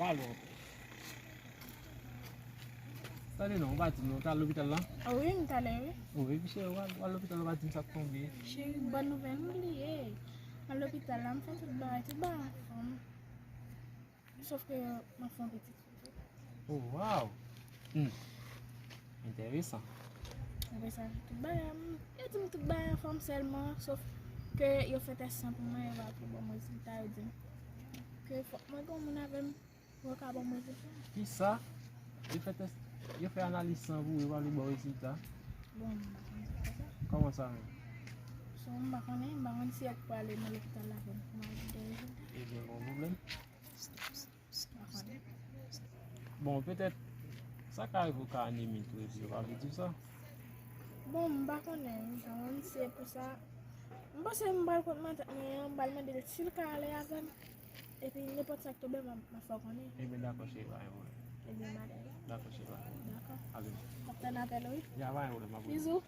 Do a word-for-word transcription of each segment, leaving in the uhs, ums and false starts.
Pale w. Tande non, ou pa di m non, ou t al lopital la? Wi, m t ale, wi. Wi, epi cheri, w al, w al lopital, ou pa di m sa k tonbe. Cheri, bòn nouvèl, m bliye. M al lopital la, m fè tout bagay, tout bagay anfòm. Sof ke m ap fè yon pitit. Oh, wow! Hmm. Enteresan. Apre sa, tout bagay, m, yo di m tout bagay anfòm sèlman, sof ke yo fè tès san pou mwen, yo pa pou ban m rezilta, yo di m ke fòk mwen gen yon moun avè m pou yo ka ban m rezilta. Kisa? Yo fè tès, yo fè analiz san pou yo pa vle ba w rezilta? Bon, m pa konn sa. Kòman sa menm? So, m pa konnen, m pa konn si yo prale nan lopital la pou m al gen rezilta. Ebyen, gon pwoblèm. M pa konnen. Bon, petèt, sa ka rive w ka anemi tou, epi yo pa vle di w sa. Bon, m pa konnen, m pa konn si se pou sa. M panse m pral kot matant mwen an, m pral mande l si l ka ale avè m. Epi nenpòt sa k tonbe, m a, m a fè w konnen. Ebyen, dakò, cheri, pa gen pwoblèm. Ebyen, m ale. Dakò, cheri, pa gen pwoblèm. Dakò. Ale. M ap tann apèl ou, wi. Ya, pa gen pwoblèm, m ap. Bizou.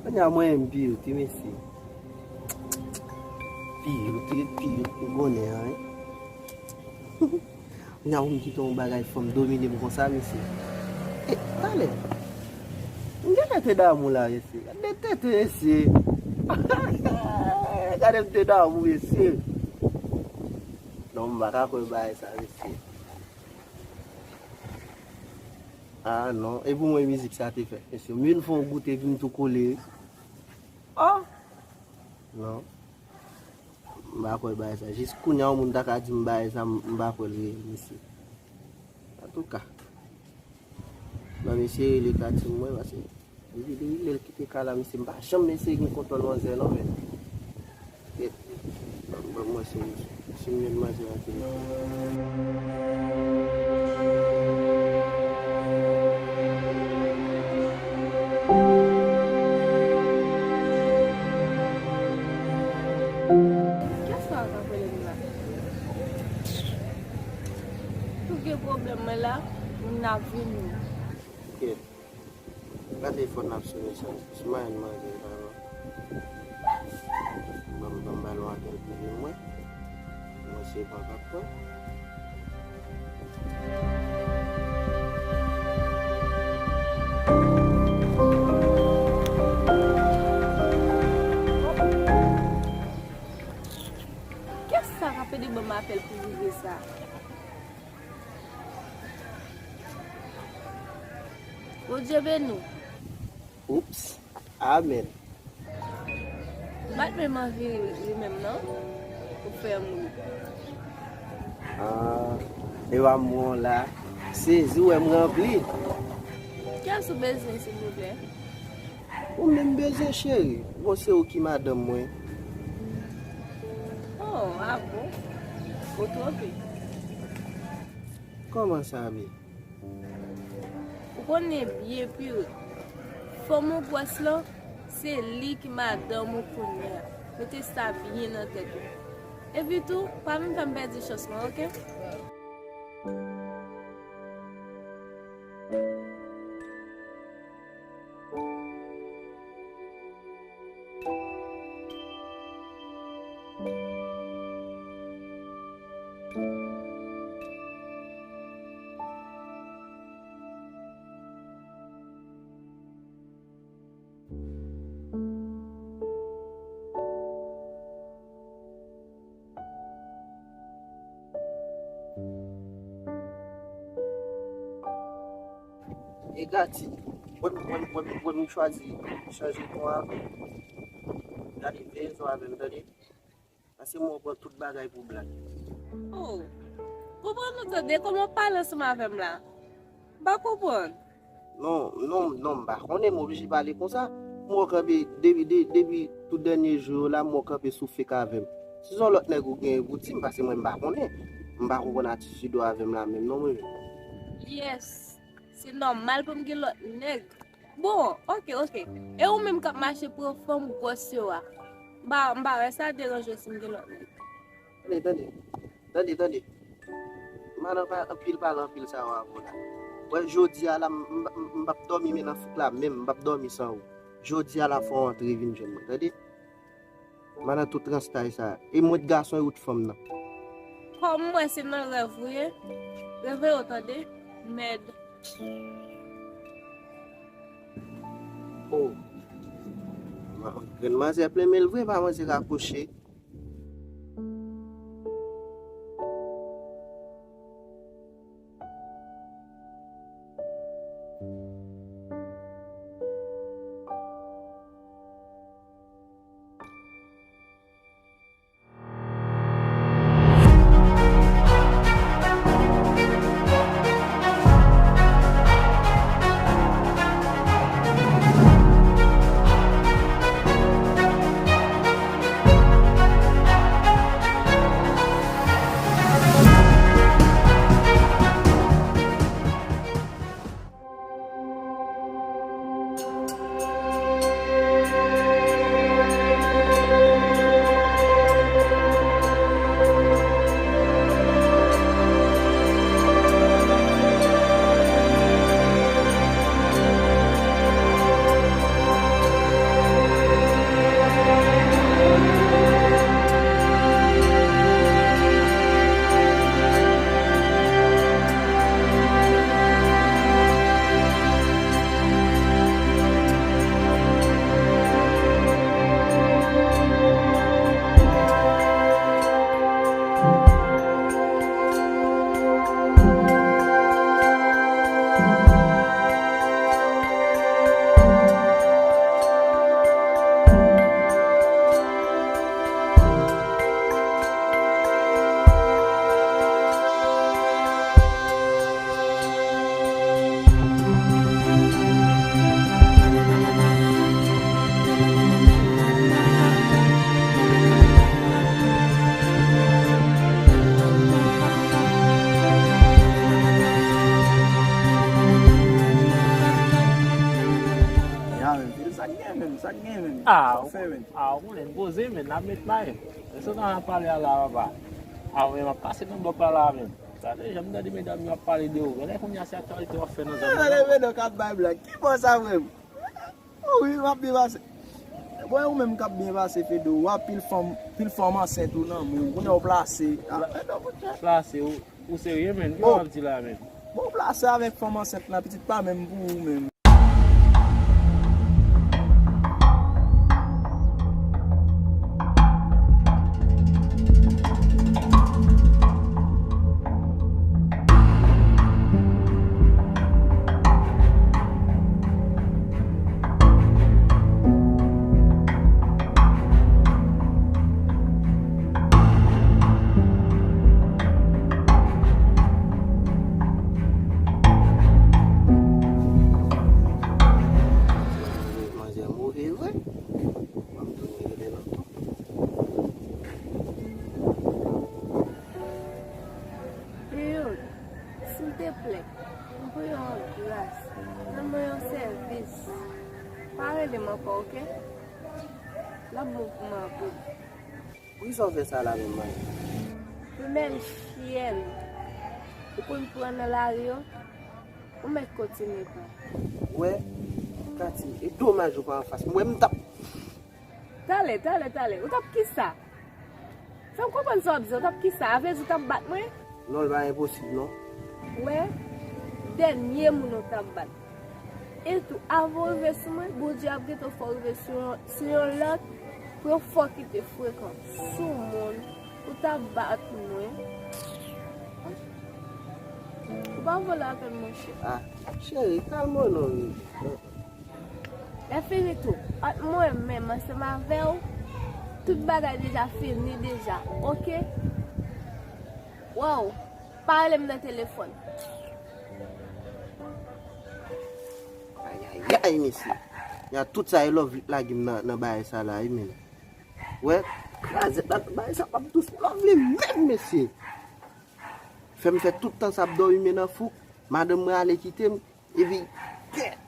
Kounye a mwen menm, Piyot, wi, mesye. Piyot, wi, Piyot, m konnen an, wi. Kounye a pou m kite yon bagay, fanm domine m konsa, mesye. E, talè. M genlè te damou la, mesye. Gade tete, mesye. Gade m te damou, mesye. Non, m pa ka kwè bagay sa, mesye. Ah non, e pou mwen mizik sa te fèt, mesye. M vin fè yon goute, epi m tou kole. Oh! Non. M pa kwè bagay sa. Jis kounye a, yon moun ta ka di m bagay sa, m, m pa kwè l reyèl, mesye. Antouka. Ban m eseye rele Katim mwen, paske depi, depi lè l kite kay la, mesye, m pa janm eseye gen kontwòl manzè non, men. Yèt. Ban m wè si, si m jwenn manzè an telefòn. Tou gen pwoblèm mwen la, moun ap vini. Kèt. Gade telefòn nan ap sone sa. Se mwen manje la non. Ban m, ban m ba l yon apèl prive mwen. Mwen se pa papa. Kiyès sa k ap pede ban m apèl prive sa? Bondye beni w. Oups. Amèn. M pa t menm anvi ri menm non. Ou fè m ri. Ah, e pa mwen la. Sezi, w wè m ranpli. Kiyès ou bezwen, silvouplè? Ou menm bezwen, cheri. Bon, se ou ki madanm mwen. Oh, a bon? Ou twonpe. Kòman sa, bi? Ou konnen byen, Pire. Fanm ou gwòs lan, se li ki madanm ou kounye a. Mete sa byen nan tèt ou. Epi tou, pa vin fè m pèdi chans mwen, oke? E Gati, wè m, wè m, wè m, wè m chwazi chanje ton avè w. Gade, veye zò avè m, tande? Paske mwen pran tout bagay pou blag. Oh, konprann ou tande? Kòman w pale ansanm avè m la? M pa konprann. Non, non, non, m pa konnen, m oblije pale konsa. M wè w kanpe, depi, de-, depi tout dènye jou yo la, m wè w kanpe sou fake avè m. Si se yon lòt nèg ou genyen pou di m, paske mwen m pa konnen. M pa konprann atitid ou avè m la menm non, mwen menm. Yes, se nòmal pou m gen lòt nèg. Bon, oke, oke. E ou menm k ap mache pran fanm gwòs yo a? M pa, m pa wè sa deranje w si m gen lòt nèg. Tande, tande. Tande, tande. Madan pa anpil pale, anpil sa yo avè w la. Wè, jodi a la, m, m, m, m p ap dòmi men nan fouk la menm, m p ap dòmi san ou. Jodi a la, fò w antre vin jwenn mwen, tande? Madan tout transtay sa. E m wè t gason, e ou t fanm nan. Kòm m wè se nan rèv ou ye, reveye w tande, mèd. Oh. Ma-, grenn manzè plen men l vre, pa manzè ka kouche. Gen, men. Ah, sa fè, men. Ah, ou konnen, poze, men, n ap met mayo. Èske w ta pale a la, papa? Ah, men, m ap pase nan blòk la, la, men. Sa de jan m tande medam yo ap pale de ou. Genlè kounye a se aktyalite w ap fè nan zòn nan. Gade Fedo k ap bay blag. Ki bò sa, frè m? Oh, wi, w ap byen pase. Bon, ou menm k ap byen pase, Fedo. W ap pil fanm, pil fanm ansent ou nan men w. Kounye a w plase. Ah, Fedo, poutèt. Plase, ou, ou serye, men? Ki w ap di la, men? Bon, w plase avèk fanm ansent lan, pitit pa menm pou ou menm. Manzè move vre. Ban m tounen rele l ankò. Leon, silteplè, m priye w an gras, rann mwen yon sèvis. Pa rele m ankò, oke? L ap bon pou mwen anpil. Poukisa w fè sa la menm, Maya? Femèl chyèn, ou konn pran nan lari yo, ou mèt kontinye pran. Wè, Katy, e domaj ou pa anfas mwen. Wè, m t ap Talè, talè, talè. Ou t ap kisa? Fè m konprann sa w ap di. Ou t ap kisa? A vle di ou t ap bat mwen? Non, l pa enposib, non. Wè, dènye moun ou t ap bat. E tou, avan w rive sou mwen, Bondye ap gentan fè w rive sou yon, sou yon lòt, pou yo fè w kite frekan. Soumoun, ou t ap bat mwen. Ou pa vòlè apèn, monchè. Ah, cheri, kalme w non, wi. Lè fini tou, ant mwen menm ansanm avè w, tout bagay deja fini deja, oke? Waw, pa rele m nan telefòn. Ayayay, mesye. Ya tout sa e Lovely lage m nan, nan bagay sa la, wi, men. Wè, krazèt la, bagay sa p ap dous pou Lovely menm, mesye. Fè m fè tout tan sa ap dòmi men nan fouk. Madanm mwen ale kite m. Epi, kèt!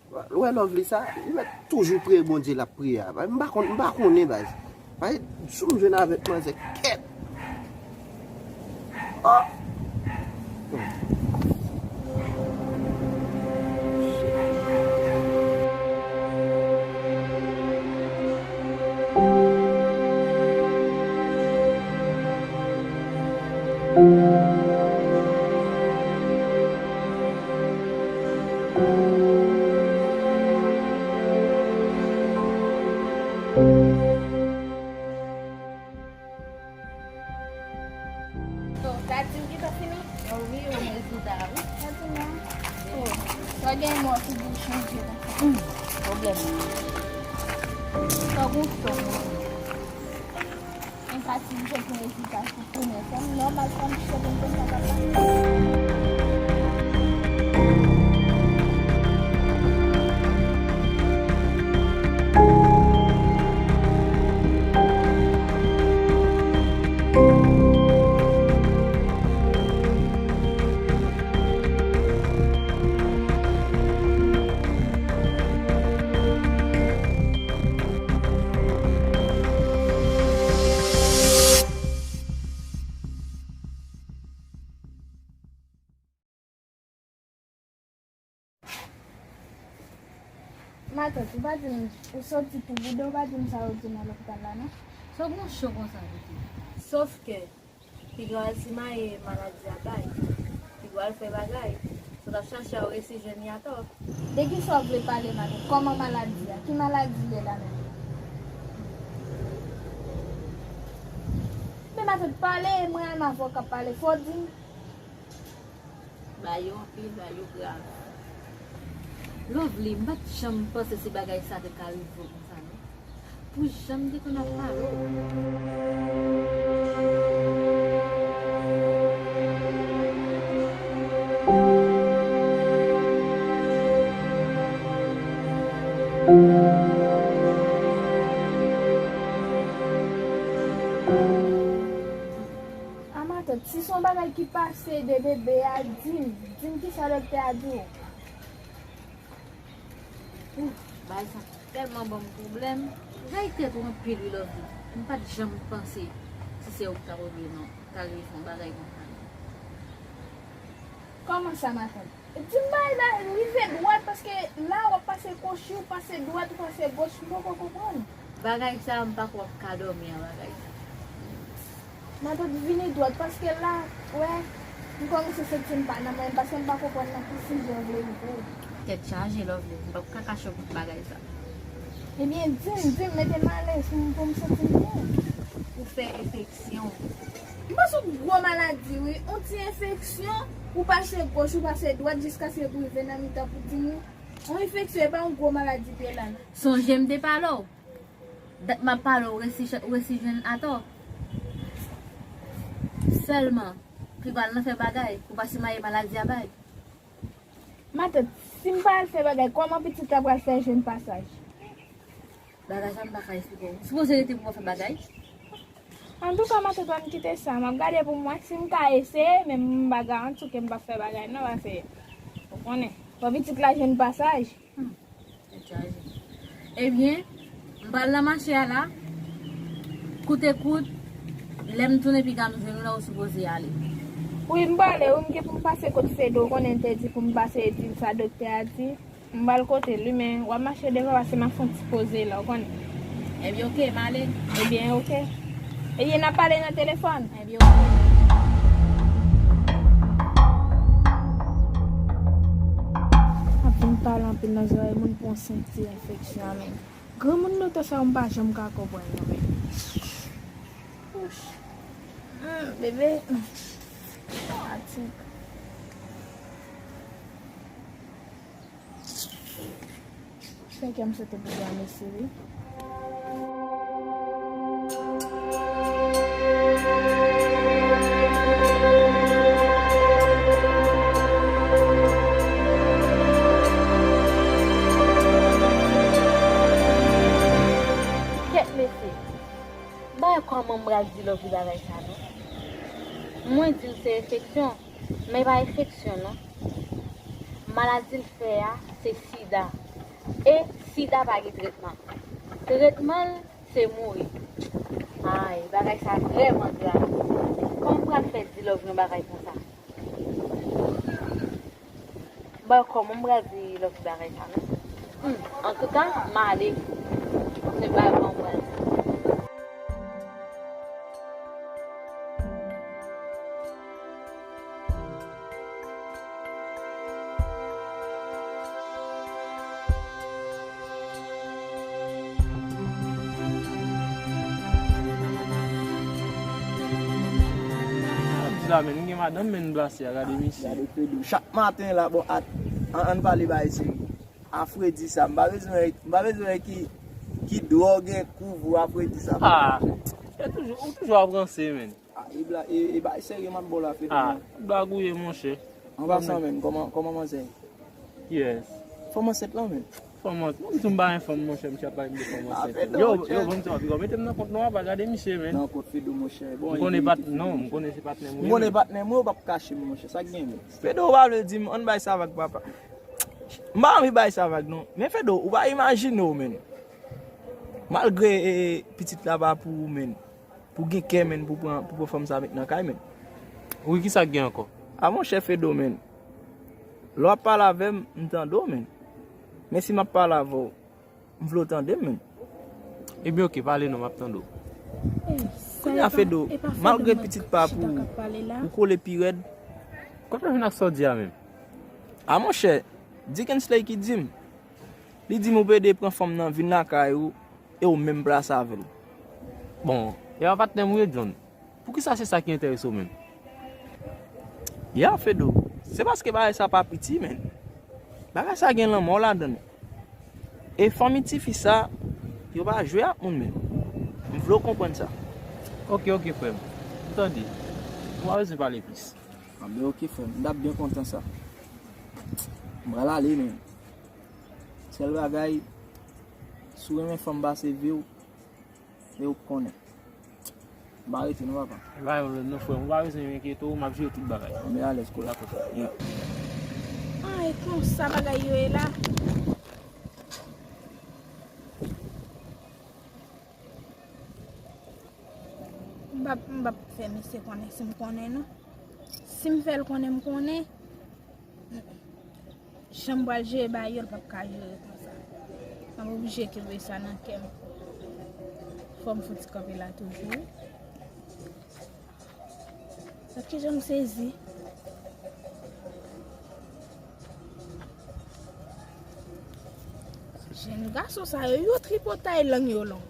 Wè Lovely sa, li mèt toujou priye Bondye l ap priye a. M pa konn, m pa konnen, baz. Paske sou m jwenn avèk manzè, kèt! Oh! Yo, gad di m gentan fini. Oh wi, ou rezilta, wi. Gad di m non. Oh, sa gen mò sou bouch mwen, Dye konsa. Hmm, pwoblèm. Sa gon fòm. Mwen pati m chèche rezilta sou tounen. Sa m nòmal, sa m chèche konn sa k ap pase. Matant, ou pa di m, ou soti pou bouda, ou pa di m sa yo di nan lopital la, non? Sa w gon cho konsa, pitit? Sòf ke piga l simaye maladi a bay. Piga l fè bagay. Sa w t ap chache a, ou resi jwenn li atò. De kisa w vle pale, matant? Kòman maladi a? Ki maladi l ye la menm? Men matant, pale, mwen renmen avè w k ap pale. Fò w di m. Bagay yo anpil, bagay yo grav. Lovely, m pa t janm panse se bagay sa te ka rive w konsa, non. Pou jan m te konn ap pale w. A matant, si se yon bagay ki pase de bebe a, di m, di m kisa doktè a di w. Ou, bagay sa Tèlman ban m pwoblèm. Ray tèt ou anpil wi Lovely. M pa t janm panse si se ou ki t ap regle non, t al rive fè yon bagay konsa. Kòman sa matant? Di m bagay la, rive dwat, paske la w ap pase goch, ou pase dwat, ou pase goch, m poko konprann. Bagay sa, m pa kwè w ap ka dòmi an bagay sa. Matant, vini dwat, paske la, wè, m kòmanse santi m pa nan mwen, paske m pa konprann nan ki size w vle rive. Tèt chaje, Lovely, m p ap ka kache w bagay sa. Ebyen, di m, di m, mete m alèz pou m, pou m santi m byen. Ou fè enfeksyon. M panse yon gwo maladi, wi. Yon ti enfeksyon, ou pase goch, ou pase dwat, jiskaske pou rive nan mitan pou di m, yon enfeksyon, e pa yon gwo maladi pye la, non. Sonje m te pale w. Dat m ap pale w, ou resi, ou resi jwenn atò. Sèlman, pi mal nan fè bagay, pou pa simaye maladi a bay. Matant, si m pa al fè bagay, kòman pitit la pral fè jwenn pasaj? Bagay sa m pa ka esplike w. Sipoze rete pou w fè bagay. Antouka, matant, ann kite sa. M ap gade pou m wè si m ka eseye, men m pa garanti w ke m p ap fè bagay, non, paske, ou konnen, fò pitit la jwenn pasaj. Hmm. Tèt chaje. Ebyen, m pral nan mache a la. Koute kout, lè m tounen piga m jwenn ou la ou sipoze ale. Wi, m prale, wi, m gen pou m pase kot Fedo, ou konnen l te di pou m pase di l sa doktè a di. M pral kote l, wi, men w ap mache devan paske m ap fè yon ti poze la, ou konnen. Ebyen, oke, m ale. Ebyen, oke. Ebyen, n ap pale nan telefòn. Ebyen, oke. Ap vin pale anpil nan zòrèy moun pou yon senp ti enfeksyon a menm. Granmoun nan tan sa yo m pa janm ka konprann yo menm. Ouch. Hmm, bebe. Hmm. Fatig. Fè kè m sote pou granmesi wi. Kèt mesye, m pa wè kòman m pral di Lovely bagay sa non. Mwen di l se enfeksyon, men e pa enfeksyon non. Maladi l fè a se sida. E sida pa gen tretman. Tretman l se mouri. Ay, bagay sa vrèman grav. Kòman m pral fè di Lovely yon bagay konsa? M pa wè kòman m pral di Lovely bagay sa non. Hmm, antouka, m ale. Se bagay kòman m pral di. Di la, men, m gen madanm, men, blase a, gade misye. Gade Fedou. Chak maten la, bon, at, ann, ann pale bagay serye. A fredi sa, m pa bezwen, m pa bezwen ki, ki dwòg gen kouvou a fredi sa. Ah, e toujou, ou toujou ap ranse, men. Ah, e bla-, e, e bagay serye m ap ba w la, Fedou. Ah, blag ou ye, monchè. An pasan, men, kòman, kòman manzè ye? Yes. Fanm ansent lan, men. Fanm ansent. Ou di m pa gen fanm, monchè, misye ap pale m de fanm ansent. Yo, yo, bon, mete m nan kont nou a, pa gade misye, men. Nan kont Fedou, monchè. Bon, m konnen pat-, non, m konnen se patnè m ou ye, men. M konnen patnè m ou, ou p ap kache m, monchè. Sa k gen, men? Fedou, ou pa vle di m, ann bay sa vag, papa. M pa anvi bay sa vag, non. Men Fedou, ou pa imajine w, men. Malgre, e, e, pitit la pa pou ou, men. Pou gen kè, men, pou pran, pou pran fanm sa met nan kay, men. Wi, kisa k gen ankò? A, monchè Fedou, men. Lè w ap pale avè m, m tande w, men. Men si m ap pale avè w, m vle w tande m, men. Ebyen, oke, pale non, m ap tande w. Kounye a, Fedou, malgre pitit pa pou ou, ou kole pi rèd. Kote w vin ak sa w di a menm? A, monchè, Dickensley ki di m. Li di m ou pede pran fanm nan vin lakay ou, e ou menm plase avè l. Bon, e pa patnè m ou ye, John. Poukisa se sa ki enterese w menm? Ya, Fedou, se paske bagay sa pa piti, men. Bagay sa gen lanmò ladan l. E fanmi tifi sa, yo pa jwe ak moun, men. M vle w konprann sa. Oke, oke, frè m. M tande. Ou pa bezwen pale plis. Anben, oke, frè m. M t ap byen kontan sa. M pral ale, men. Sèl bagay, si w renmen fanm pase vi w, e ou k konnen. M pa rete non, papa. E pa yon lòt non, frè m. Ou pa bezwen enkyete w, m ap jere tout bagay. Anben alèz, kola. Dakò, frè m. Yeah. Ah, e konsa bagay yo ye la? M p ap fè misye konnen si m konnen non. Si m fè l konnen m konnen, jan m pral jere bagay yo, l p ap ka jere konsa. M ap oblije kenbe sa nan kè m. Fò m fouti kanpe la toujou. Sa ki jan m sezi. Jèn gason sa yo, yo tripotay lang yo long.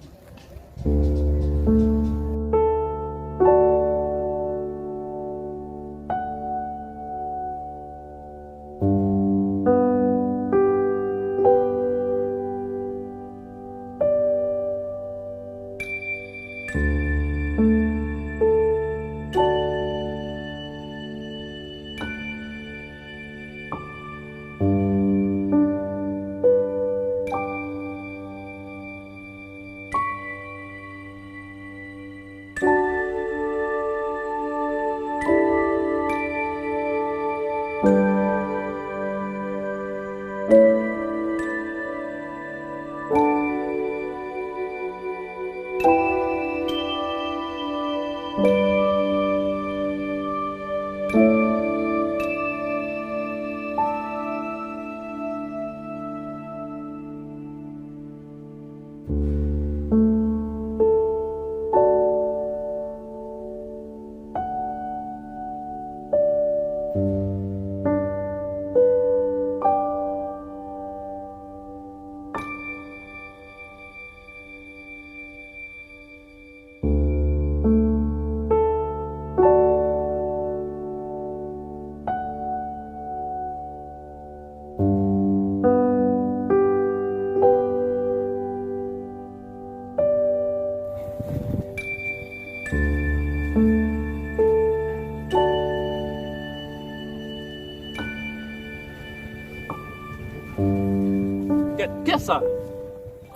Kè, kè sa?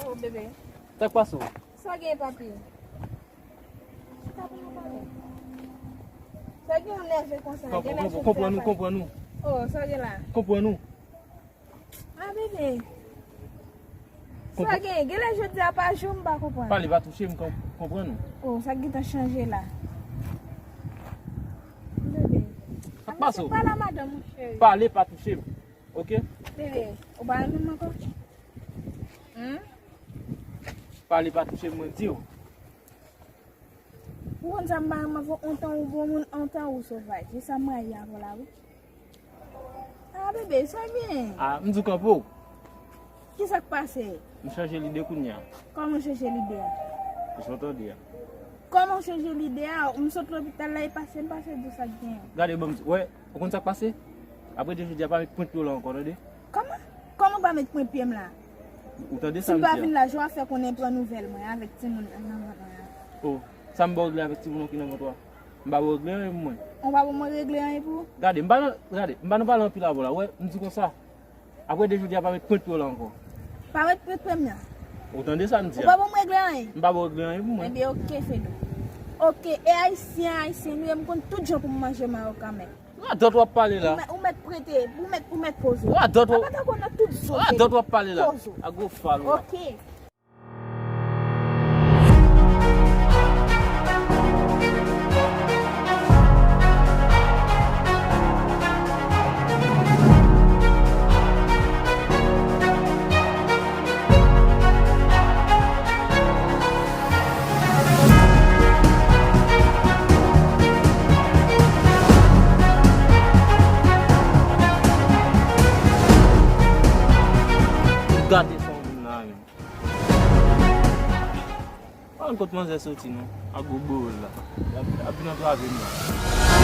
Oh, bebe. Sa k pase w? Sa gen, papi? Sa gen yon nève konsa, gen lè jodi a. Konprann nou, konprann nou. Oh, sa gen la. Konprann nou. Ah, bebe. Sa gen, gen lè jodi a pa jou m pa konprann. Pale, pa touche m, konprann nou. Oh, sa gentan chanje la. Bebe. Sa k pase w? Pale a madanm ou, cheri. Pale, pa touche m. Ok? Bebe, ou pa renmen m ankò? Hmm? Pale, pa touche m, mwen di w. Ou konn sa m pa renmen avè w, ontan ou bon moun, ontan ou sovaj. E sa m rayi avè w la, wi. Ah, bebe, sa gen? Ah, m di w kanpe w. Kisa k pase? M chanje lide kounye a. Kòman w chanje lide a? Jan w tande a. Kòman w chanje lide a? M sot lopital la, e pase, m pase di w sa k gen. Gade, bon, m di, wè, ou konn sa k pase? Apre de jodi a, pa met pwent pye w la ankò, tande? Kòman? Kòman pa met pwent pye m la? Ou tande sa m di a? Si m pa vin la, jan w ap fè konnen pran nouvèl mwen avèk timoun nan vant mwen an. Oh, sa m ba w regle avèk timoun nan ki nan vant ou a? M pa ba w regle anyen pou mwen. Ou pa ban mwen regle anyen pou ou? Gade, m pa nan, gade, m pa nan pale anpil avè w la. Wè, m di konsa. Apre de jodi a, pa met pwent pye w la ankò. Pa met pwent pye m nan? Ou tande sa m di a? Ou pa ban mwen regle anyen? M pa ba w regle anyen pou mwen. Ebyen, oke, Fedou. Oke, e ayisyen, ayisyen nou ye, m konn tout jan pou m manje mayo kanmenm. Radòt w ap pale la. Ou mèt, ou mèt prete, ou mèt, ou mèt poze w. Radòt w ap. Papa ta konn nan tout zòrèy. Radòt w ap pale la. Poze w. A gwo fal ou a. Oke. Gade sa w vin la menm. Pa konn kot manzè soti non, ak gwo bowol la. L ap, l ap vin antrave m la.